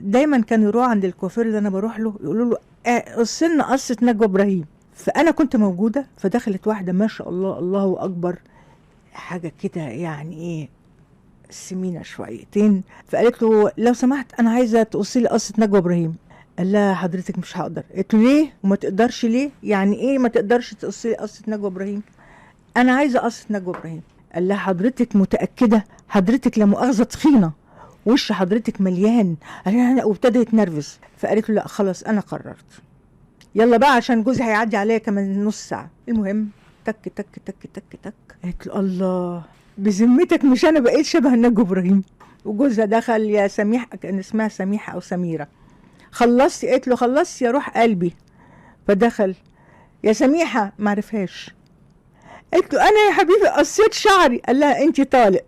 دايما كانوا يروحوا عند الكوافير اللي انا بروح له، يقولوا له قص لنا قصة نجوى ابراهيم. فانا كنت موجوده، فدخلت واحدة ما شاء الله الله اكبر، حاجة كده يعني ايه، سمينه شويتين. فقالت له لو سمحت انا عايزه تقصي لي قصة نجوى ابراهيم. قال لها حضرتك مش هقدر. قالت له ليه وما تقدرش ليه؟ يعني ايه ما تقدرش تقصي لي قصة نجوى ابراهيم؟ انا عايزه قصة نجوى ابراهيم. قال لها حضرتك متاكده؟ حضرتك لا مؤاخذة تخينة، وش حضرتك مليان. قال لها، وابتدى يتنرفز. فقالت له لا خلاص انا قررت، يلا بقى عشان جوزي هيعدي عليا كمان نص ساعة. المهم تك تك تك تك تك، قالت له الله بذمتك مش انا بقيت شبه نجوى ابراهيم؟ وجوزها دخل، يا سميحة، كان اسمها سميحة او سميرة، خلصتي؟ قالت له خلصت يا روح قلبي. فدخل، يا سميحة، ما عرفهاش. قالت له انا يا حبيبي قصيت شعري. قال لها انت طالق.